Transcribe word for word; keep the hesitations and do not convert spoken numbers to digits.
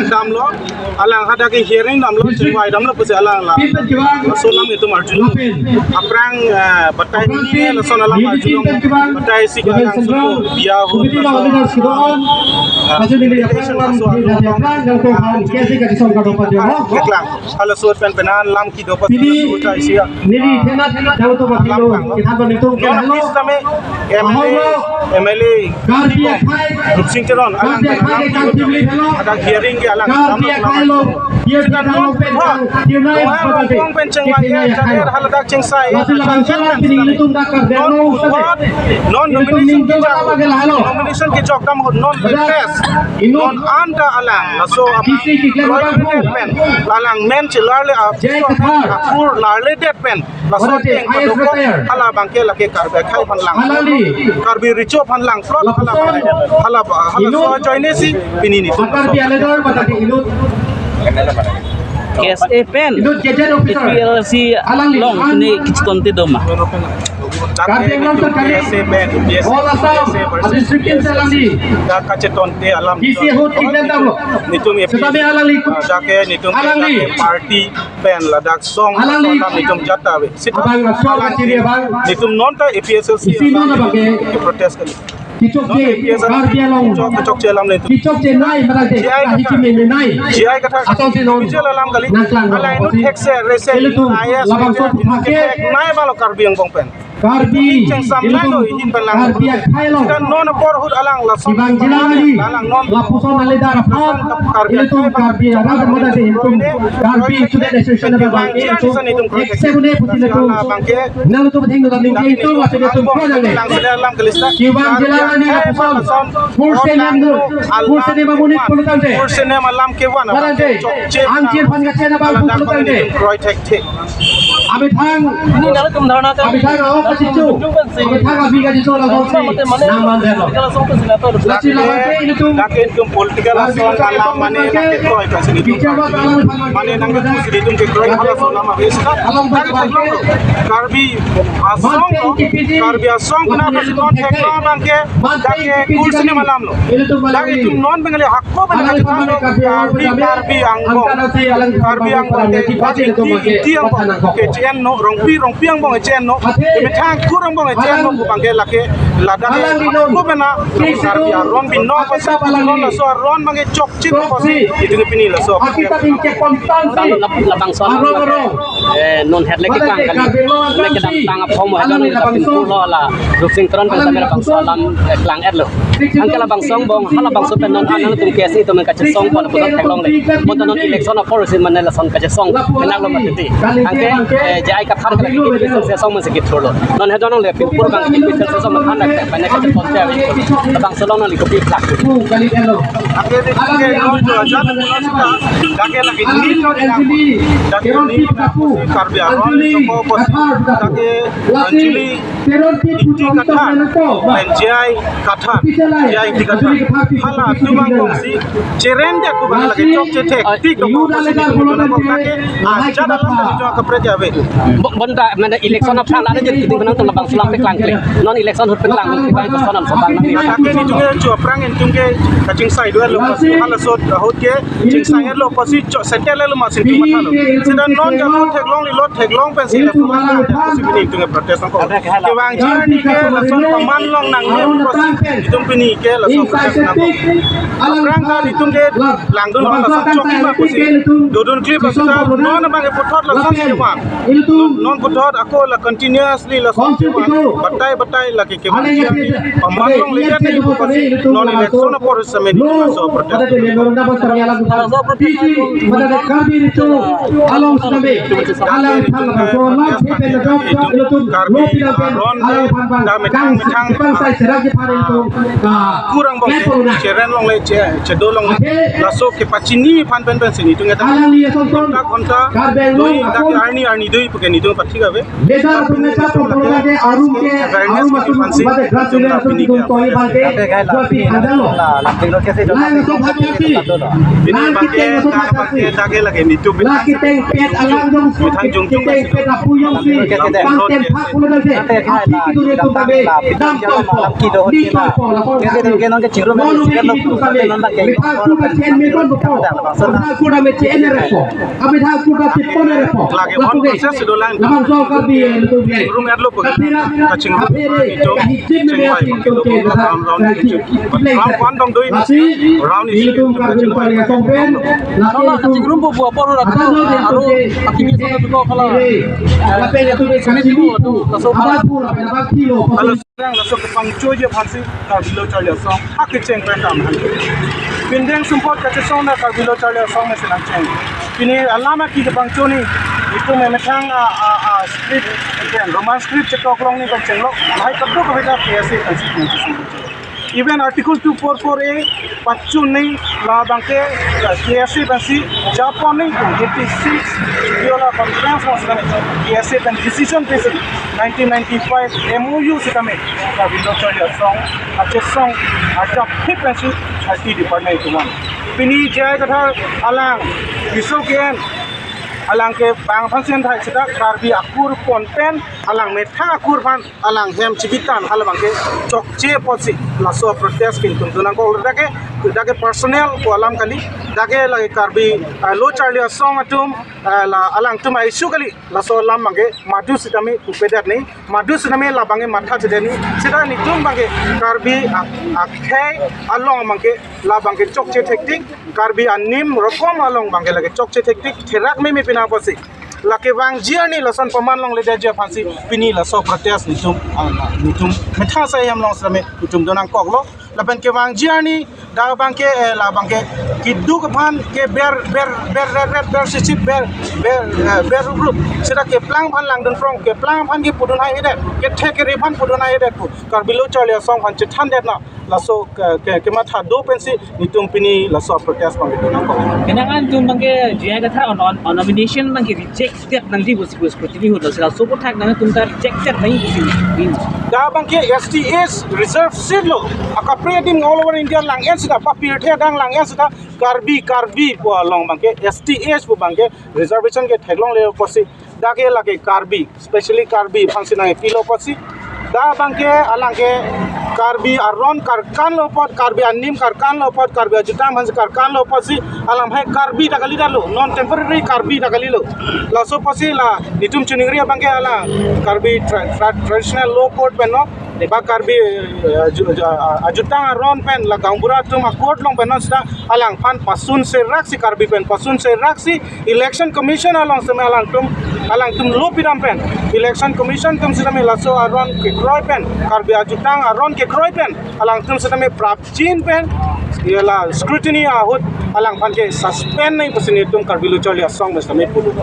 damlo, alang hadak ke hearing damlo, chingvai damlo pusi alang la, laso alam itum arjulo. Aphrang, eh, batai hini lason alam arjulo, batai isi alang suku biya ho, laso, eh, invitation laso arjulo. Keklang, halaso pen penan alam kedo pasi laso utai isi. Neli thenat thenat jalo to bapilo, kita banitung ke halo. Kami M L A, M L A Karbi akhai, Rupsing Teron, Karbi akhai ke Karbi Teron, ada hearing ke alang. Karbi akhai lo, dia non pen, dia nai pen, pen chengwa ya, haladak chengsai. Lalu langsung pini ilitum dak Karbi non, non nomination ke jok, nomination ke jok dam non test. Non anta alang, laso aphi kisi kikle prohibit pen, alang men chelarle, aphi larle det pen. Laso ateng I A S kadokok retire. Hala abangke lake Karbi akhai aphan lang. Hala li. Karbi recho aphan lang plot hala abangke. Hala ba, hala inut so ajoine si pini nelitum. Karbi aledar mata di inut. K S A pen. Inut gadget officer. A P H L C along ni kechetongte doma. Karbi Anglong terkait. K S A pen, K S A. All Assam, K S A versus District Council alangli. Dak kachetongte alam. D C ahut kiklen damlo. Nelitum A P H L C. Setabe alangli. Ah, jake nelitum alangli. Party pen ladak song, alangli. Alam nelitum jata ave. Sita abang, abang, alangli. Abang. Nelitum non ta A P H L C isi non alam abang ke protest kali. Kechokche, non A P H L C Karbi Anglong. Kechok, kechokche alam nelitum. Kechokche nai, madang te, J I kahi Kathar. Chime me nai. J I Kathar. Asal si non. Bijal alam kali. Nangklang. Alang inut thekse, rese, ilitum, I A S, labangso I A S, puthak ke. Nai balo Karbi angbong pen. Karbi, chengsam ilitum, nai lo, ihin pen lang. Karbi akhai lo. Dan non apor ahut alang lason. Kevang jilang ali. Alang non. Lapuson aledar aphan. Karbi ilitum akhai Karbi arat mada de ilitum. Karbi Student Association abang ilitum. Ekse une pusi ilitum. Nang ilitum thengno damning ke ilitum, laso ilitum ko jang le. Kevang jilang ali lapuson. Kursi nem nu. Kursi nem amonit pulotangte. Kursi nem alam kevan. Malante. Angkir aphan kachen abang pulotangte. Kroi thekthek. Amethang, amethang aho kachichu, amethang abi kachichu lapuson si nang mandetlo. Lasi labangke ilitum, lake ilitum political ason alam mane nangkekroi pasi ilitum. Bicara alam mane nangkekroi si ilitum kekroi halaso alam abi sita. Alam bang Karbi asong, Karbi asong kena pasi non theklo abangke, lake kursi nem alam lo. Lake ilitum non Bengali hak ko Bengali Karbi, Karbi angbong. Karbi angbong ke, Karbi iti, iti angbong ke cheno, Rongpi, Rongpi angbong cheno. Methang kur angbong cheno, abangke lake ladak ko bena, Karbi aron binong pasi, non laso aron abangke chokche pasi, ilitum pini laso. Kita tingke kontan si. Labangso alam. Eh, non het lek keklang kali. Lek kedamtang aphong mo hedon alangli labangso. Pin pulo la. Rupsing Teron pen labangso alam, eh, klang-etlo. Anke labangso angbong, halabangso pen non an nangtum K S A atum kachesong pon puthot theklongle. Bonta non election apor si mane lason kachesong penang lo mati. Anke, eh, J I Kathar ke lake kepisi song masi kithurlo. Non hedon nangle pin pur abang kepisi song masi than lake, mane kachepon te ave. Labangso along nangli kopi plak. Anke di ke non jo ajan mo sita. Anke lake ni lo ni. Anke ni Karbi aron ko pasi. Anke Anjali Iti Kathar, pen J I Kathar, J I Iti Kathar. Hala atum angbong si chereng dia kubang lake chokche thektik do ko pasi ilitum ko lake ajat alam ilitum kapret ave. Bo-, bonta mane election aphrang la nangji kiting nangtum labangso alam peklang kle. Non election ahut peklang, peklang ko sonam sobang nang. Atake nelitum ke chu aphrang nelitum ke kachingsai do-etlo pasi halaso ahut ke chingsai-etlo pasi chok settle-etlo masi nelitum mathalo. Sita non ke lo theklongle, lo theklong pensi laso alam pasi pini nelitum ke protest nangkok. Kevangji arni ke lason paman long nangne pasi nelitum pini ke laso protest nangkok. Aphrang ta nelitum ke langdun lason chokche ma pusi dodun kli pasi ta non abangke puthot lason kevan. Non puthot ako la continuously lason kevan. Batai batai lake kevangji arni paman longledet neli pu pasi non election apor sitame nelitum laso protest. Karbi aron ta methang methang kur angbong chereng longle, che-, chedo longle, laso kepachini aphan pen pensi nelitum eta ghonta ghonta dui, dak arni arni dui puke nelitum pathik ave. Leader pen neta pen Arum ke, arum atum bade grass area atum itum tohi bangke, jua pi handalo. Lain atum hati-hati. Pini bangke, ta bangke, ta ke lake nitum. Lake teng pet alam jongsi, methang jongjong teng pet apu jongsi, bang teng phak pulo dal de. Api kitu itum tabe, dam toipo, di toipo, lapor kati. Monu me kitu tabe, methang kuda chen me don po, methang kuda me chen repo. Abidha kuda tipon repo. Lake on process do lang. Labang so Karbi, eh, itum le. Room at lo pagi. Kapira, kachingrum kapira, itum, kahijin me chingrum ating itum ke, ram ram itum. Ram kwan dong doi. Lasi, round itum Karbi Lo Charli Asong pen. Lasi, itum kachingrum po po apor rat. Ada lo, aro, itum ke, akimi so itum ke, kala. Lapen itum ke kachingrum po. Laso apa pura pen apa kilo. Halo. Laso kepangchoji aphansi Karbi Lo Charli Asong akecheng pen kam han. Pindeng sumpot kachesong na Karbi Lo Charli Asong mesen nangcheng. Pini alam aki kepangchoni itum methang a, a, a script, again, Roman script chetok longni kachenglo. Lahai kadokave ta K S A constituency. Even Article two four four A pachun ni labangke K S A pensi Japan ni eighty six Viola Conference mo sitame K S A pen decision pensi nineteen ninety-five M O U sitame Karbi Lo Charli Asong, achesong, ajapphit pensi I T department ituman. Pini J I Kathar alang iso ke-en alang ke bang aphansi enthai sita Karbi akur pon pen alang methang akur aphan alang hem chibitan halabangke chokche apotsi laso protest ke itum dun nangkok. Dak ke, dak ke personal ko alam kali, dak ke lake Karbi, ah, Lo Charli Asong atum, ah, la alangtum a-issue kali, laso alam bangke madu sitame pupedet ni, madu sitame labangke matha chedet ni, sita nitum bangke Karbi ak-, akhei along bangke labangke chokche thektik, Karbi anim rokom along bangke lake chokche thektik, therak meme pina apotsi. Lake vangji arni lason paman longledetji aphansi pini laso protest nitum, ah, nitum methang asai hem along sitame itum dun nangkoklo. Lapen kevangji arni dak bangke, eh, labangke keduk aphan ke ber, ber, ber, ber, ber, ber, sisi, ber, ber, eh, ber rup rup. Sita keplang aphan langdun prong, keplang aphan ke pudun hai edet, kethe kere aphan pudun hai edet pu. Karbi Lo Charli Asong aphan chethandet na. Laso ke, ke, kematha do pensi nitum pini laso protest bangke dun nangkok. Kenangan atum bangke J I Kathar on, on, on nomination bangke rejected nangji pusi scrutiny ahut laso, laso aphuthak nangtum ta rejected nangji pusi. Dak bangke S T H reserve seat lo. Akapre adim all over India lang-en sita, papirthe adang lang-en sita, Karbi, Karbi pu along bangke S T H pu bangke reservation ke theklongle apotsi. Dak ke lake Karbi, specially Karbi aphansi nangpilo apotsi. Dak bangke alangke Karbi aron karkanlo apot, Karbi anim karkanlo apot, Karbi ajutang aphansi karkanlo apotsi, alang hai Karbi ta kali detlo, non temporary Karbi ta kalilo. Laso apotsi la nitum chiningri abangke alang Karbi tra-, tra-, traditional law court pen non, ba Karbi, eh, aju-, aju-, ajutang aron pen la gaonbura atum a-court along pen non sita alangphan pasun seraksi, Karbi pen pasun seraksi, Election Commission along sitame alangtum, alangtum lo pidam pen, Election Commission atum sitame laso aron kekroi pen, Karbi ajutang aron kekroi pen, alangtum sitame prapjin pen, ya la scrutiny ahut alangphan ke suspend nangji pusi nitum Karbi Lo Charli Asong sitame pulo.